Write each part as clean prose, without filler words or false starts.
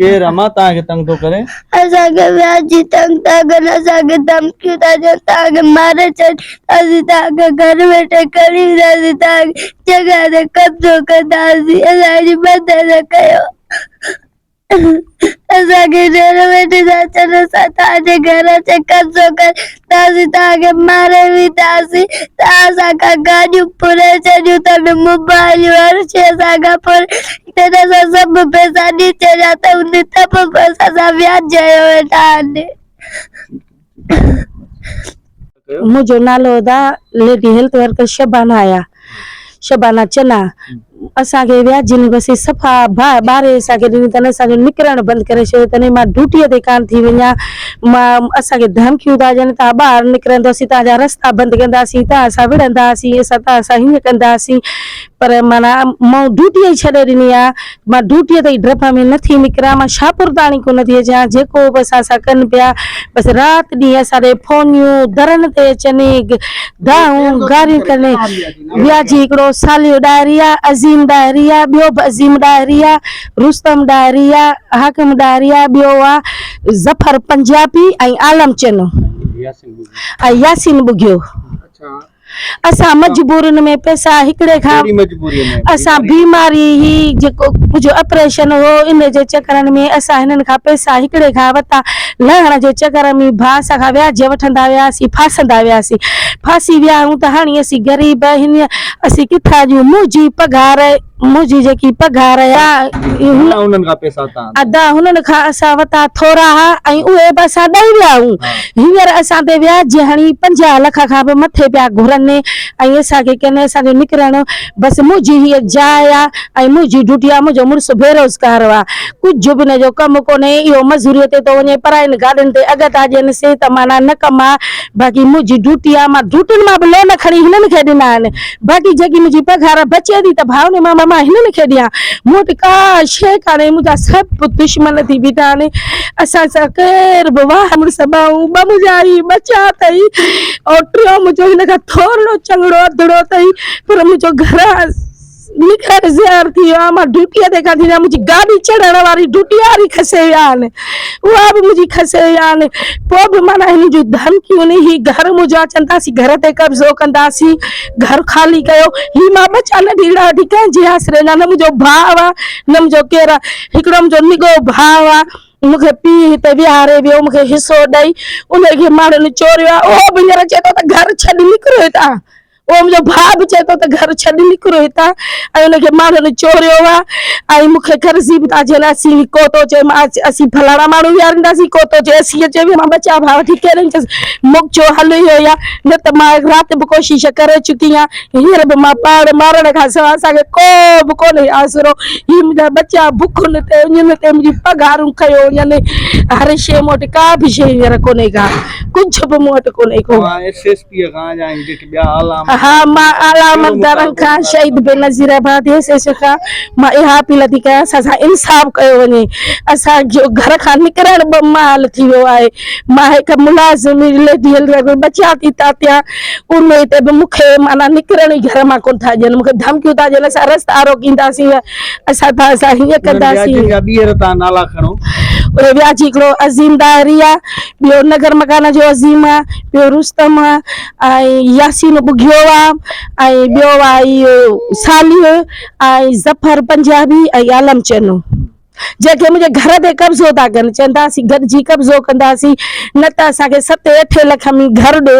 ڪير امان توهان کي تنگ ٿو ڪري؟ اسان کي وياجي تنگ ٿا ڪن، اسان کي ڌمڪيون ٿا ڏين، توهان کي ماري ڇڏينداسين، توهان کي گهر ويٺي کڻي وينداسين، توهان کي جڳهه تي قبضو ڪنداسين، اسان جي مدد ڪيو. اسان کي گهر ويٺي ٿا چون اسان توهان جي گهر اچي قبضو ڪنداسين، توهان کي ماري وينداسين، توهان اسان کان گاڏيون ڦري ڇڏيون اٿن، موبائليون هر شيء اسان کان ڦري جڏهن اسان سڀ پئسا ڏئي ڇڏيا ته ان ته به اسان سان وياج هنيو ويٺا آهن. منهنجو نالو ادا ليڊي هيلٿ ورڪر شبانه آهيان شبانه چنا اسان کي وياجين بس صفا باهه ٻاري اسان کي ڏني اٿن اسان جو نڪرڻ بند ڪري ڇڏيو اٿن مان ڊيوٽي تي ڪانه ٿي وڃان مان اسان کي ڌمڪيون ٿا ڏين تان ٻاهر نڪرنداسين تان جا رستا بند ڪنداسين تان سان وڙهنداسين اسان تان سان هيئن ڪنداسين پر معنيٰ مون ڊيوٽي ئي ڇڏي ڏني آ، مان ڊيوٽيء تي ئي ڊپ ۾ نه ٿي نڪران، مان شاهپور تاڻي ڪونه ٿي اچان، جيڪو به اسان سان ڪن پيا، بس رات ڏينهن اسان ڏي فونيون، درن تي اچن، دانهون گاريون ڪن. وياجي هڪڙو صالح ڏاهري آ، عظيم ڏاهري آ، ٻيو به عظيم ڏاهري آ، رستم ڏاهري آ، حاڪم ڏاهري آ، ٻيو آ ظفر پنجابي ۽ عالم چنو ۽ ياسين ٻگهيو. اسان مجبورين ۾ پئسا هڪڙي کان اسان بيماري هي جيڪو ڪجهه اپريشن هو ان جي چڪرن ۾ اسان هنن کان پئسا هڪڙي کان وتا لهڻ جي چڪر ۾ ڀا اسان کان وياج وٺندا وياسين ڦاسندا وياسين ڦاسي ويا آهيون ته هاڻي اسين غريب هن اسين ڪٿان جون منهنجي پگهار منهنجي جيڪي پگهار آ انهن کان پئسا تان ادا هنن کان اسان وتا ٿورا ها ۽ اهي به اسان ڏئي ويا آهيون هينئر اسان تي وياج هڻي 50 لک کان به مٿي پيا گهرن ۽ اسان کي ڪن اسان جو نڪرڻ بس منهنجي هيء جاء آ ۽ منهنجي ڊيوٽي آ منهنجو مڙس بيروزگار آ ڪجهه به هن جو ڪم ڪونهي اهو مزوريء تي ٿو وڃي پراين گاڏين تي اگهه ٿا ڏين سي ته معنيٰ نه ڪم آ باقي منهنجي ڊيوٽي آ مان ڊيوٽين مان به لون کڻي هنن کي ڏنا آهن باقي جيڪي منهنجي پگهار بچي ٿي ته ڀاء ني ماما مان هنن کي ڏيان. مون وٽ ڪا شيء ڪانهي، منهنجا سڀ دشمن ٿي بيٺا آهن. اسان سان ڪير به واهه مڙس ٻانهون ٻه منهنجا هي ٻچا اٿئي ۽ ٽيون منهنجو هن کان ٿورڙو چڱڙو اڌڙو اٿئي پر منهنجو گهر نڪرڻ زهر ٿي ويو آهي. مان ڊيوٽيء تي ڪانه ٿي وڃان، منهنجي گاڏي چڙهڻ واري ڊيوٽي واري کسي ويا آهن. اها به منهنجي کسي ويا آهن. پوء به معنيٰ هنن جون ڌمڪيون هي گهر منهنجو آهي چون ٿا اسين گهر تي قبضو ڪنداسين گهر خالي ڪيو هي مان ٻچا ننڍڙا وٺي ڪنهن جي آسري وڃان نه منهنجو ڀاء آهي نه منهنجو ڪير آهي هڪڙو منهنجو نگو ڀاء آهي مون کي پيء هتي ويهاري ويو مون کي حصو ڏئي ان کي ماڻهن چوريو آهي اهو به هينئر چئي ٿو ته گهر ڇڏي نڪرو هتان اهو منهنجو ڀاء به چئي ٿو ته گهر ڇڏي نڪرو هتان ۽ ان کي ماڻهن چوريو آهي ۽ مون کي قرضي به ٿا چون اسين ڪو ٿو چئي مان اسين فلاڻا ماڻهو ويهارينداسين ڪو ٿو چئي اسين اچي ويا مان ٻچا ڀاء وٺي ڪهڙن چيس مون چيو حل اهو ئي آهي نه ته مان رات به ڪوشش ڪري چڪي آهيان هينئر به مان پاڻ مارڻ کان سواء اسان کي ڪو به ڪونهي آسرو هي منهنجا ٻچا بکن تي اڃن تي منهنجي پگهارون کنيو وڃن هر شيء مون وٽ ڪا به شيء هينئر ڪونهي ڪا ڪجهه به مون وٽ ڪونهي ڪو. توهان ايس ايس پي کان يا هي جيڪي ٻيا اعليٰ ها مان اعليٰ عملدارن کان شهيد بينظير آباد ايس ايس او کان مان اها اپيل ٿي ڪيان اسان سان انصاف ڪيو وڃي اسان جو گهر کان نڪرڻ به محال ٿي ويو آهي مان هڪ ملازم ليڊي هيلٿ بچيان ٿي تاتيان ان تي به مون کي معنيٰ نڪرڻ ئي گهر مان ڪونه ٿا ڏين مون کي ڌمڪيون ٿا ڏين اسان رستا روڪينداسين اسان توهان سان هيئن انهن ڪنداسين. وياجين جا ٻيهر توهان نالا کڻو. اهي وياجي هڪڙو عظيم ڏاهري آ، ٻيو نگر مڪان جو عظيم آ، ٻيو رستم آ ۽ ياسين ٻگهيو آ ۽ ٻيو آ اهو صالح ۽ ظفر پنجابي ۽ عالم چنو. جيڪي منهنجي گهر تي قبضو ٿا ڪن، چون ٿا اسين گڏجي قبضو ڪنداسين نه ته اسان کي ستين اٺين لک ۾ گهر ڏي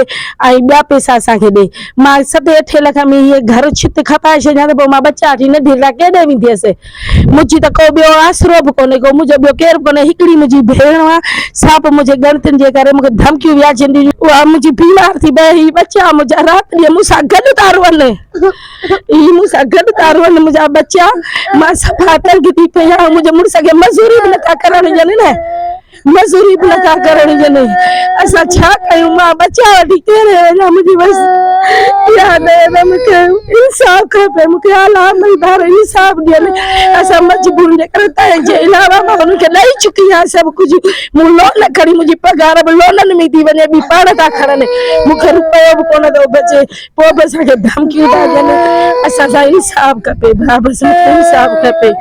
۽ ٻيا پئسا اسان کي ڏي. مان ستين اٺين لک ۾ هيء گهر ڇت کپائي ڇڏيان ته پوء مان ٻچا وٺي ننڍي لاء ڪيڏي وينديس. منهنجي ته ڪو ٻيو آسرو به ڪونهي ڪو منهنجو ٻيو ڪير به ڪونهي. هڪڙي منهنجي ڀيڻ آ سا به منهنجي ڳڻتين جي ڪري مون کي ڌمڪيون وياجين ڏنيون. اها منهنجي بيمار ٿي پئي. هي ٻچا منهنجا رات ڏينهن مون سان گڏ ٿا روئن. هي مون سان گڏ ٿا روئن منهنجا ٻچا. مان صفا تنگ ٿي پئي آهيان. منهنجي مڙس کي مزوري به نٿا ڪرڻ ڏين نه. مزوري به نٿا ڪرڻ ڏين اسان ڇا ڪيون مان ٻچا وٺي ڪهڙي وڃان منهنجي بس اها ته مون کي انصاف کپي مون کي اعليٰ عملدار انصاف ڏين اسان مجبور جي ڪري تنهن جي علاوه مان هنن کي ڏئي چڪي آهيان سڀ ڪجهه مون لون کڻي منهنجي پگهار به لونن ۾ ٿي وڃي ٻي پاڻ ٿا کڻن مون کي روپيو به ڪونه ٿو بچي پوء به اسان کي ڌمڪيون ٿا ڏين اسان سان انصاف کپي ڀاء بس مون کي انصاف کپي.